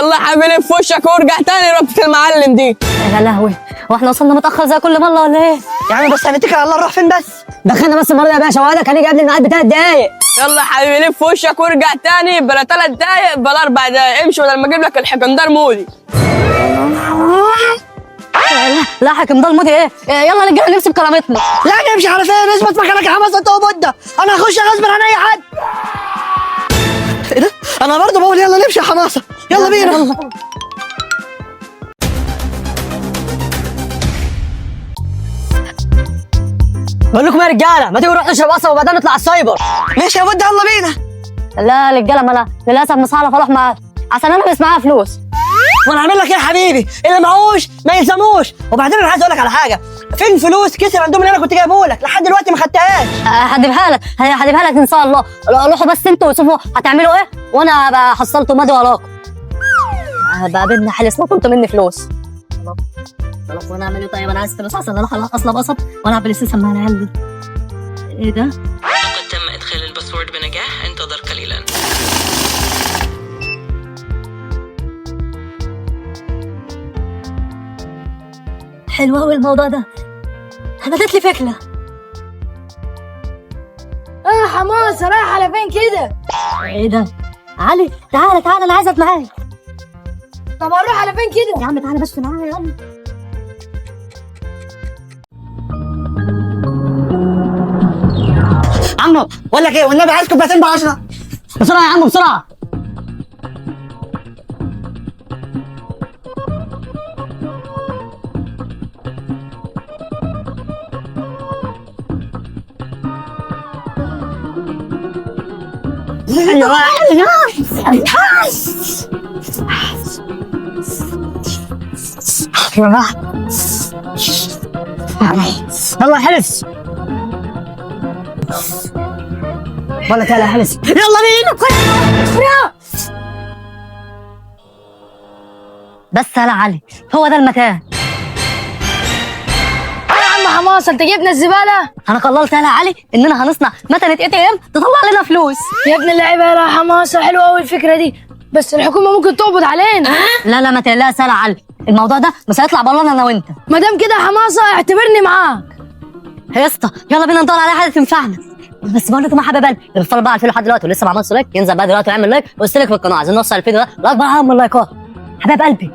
يلا يا حبيبي لف وشك وارجع تاني ربطة المعلم دي. يا لهوي، واحنا وصلنا متاخر زي كل مرة ولا ايه؟ يا عم بس هنتكل على الله، نروح فين بس؟ دخلنا بس المرة دي يا باشا، وعدك هنيجي قبل الميعاد ب3 دقايق. يلا يا حبيبي لف وشك وارجع تاني، بلا 3 دقايق بلا 4 دقايق، امشي بدل ما اجيب لك الحكندار مودي. لا لا، حكم ضل مودي ايه؟ يلا رجاله نمسك كرامتنا. لا نمشي على فين؟ اثبت مكانك يا حماسه انت وبودة، انا هخش غصب عن اي حد. ايه ده؟ انا برضه بقول يلا نمشي يا حماسه، يلا بينا. بقول لكم يا رجاله، ما تيجوا نروح نشرب قصب وبعدين نطلع على السايبر. ماشي يا بودة، يلا بينا. لا رجاله، ما انا للاسف مش هعرف اروح معاك عشان انا مش معايا فلوس. وانا هعمل لك ايه يا حبيبي؟ اللي معهوش ما يلزموش. وبعدين انا عايز اقول لك على حاجة، فين فلوس كيس الهدوم اللي انا كنت جايبه لك؟ لحد دلوقتي ما خدتهاش. هجيبها لك، هجيبها لك ان شاء الله. روحوا بس انتوا وشوفوا هتعملوا ايه، وانا هبقى حصلته ماضي وراكم. بقى بينا حلس، ما كنت مني فلوس. خلاص وانا اعمل ايه طيب؟ انا عايز فلوس عشان اروح اصلا قصب والعب بلاي ستيشن مع العيال دي. ايه ده؟ لقد تم إدخال ال password بنجاح، انتظر قليلا. حلو قوي الموضوع ده، بدت لي فكرة. ايه يا حماسه، رايح على فين كده؟ ايه ده؟ علي تعالى تعالى، انا عايزك معايا. طب اروح على فين كده؟ يا عم تعالى بس معايا يلا. عمو بقول لك ايه، والنبي عايز كوبايتين ب10. بسرعة يا عم بسرعة. يلا حلس. ولا تعالى حلس، يلا بينا. بس يا علي، هو ده المكان. يا عم حماسه انت جبنا الزبالة. انا قررت يا علي اننا هنصنع مكنه ATM تطلع لنا فلوس. يا ابن اللعيبة يا حماسه، حلوة قوي الفكرة دي، بس الحكومة ممكن تقبض علينا. لا لا ما تقلقش يا علي، الموضوع ده مش هيطلع برانا انا وانت. ما دام كده يا حماسه اعتبرني معاك. يا اسطى يلا بينا ندور على حاجة تنفعنا. بس بقول لكم يا حبايب قلبي، اللي بيتفرج بقى على الفيديو لحد دلوقتي ولسه ما عملش like، ينزل بقى دلوقتي ويعمل like ويشترك في القناة، عايزين نوصل الفيديو ده لاكبر عدد من اللايكات. حبايب قلبي.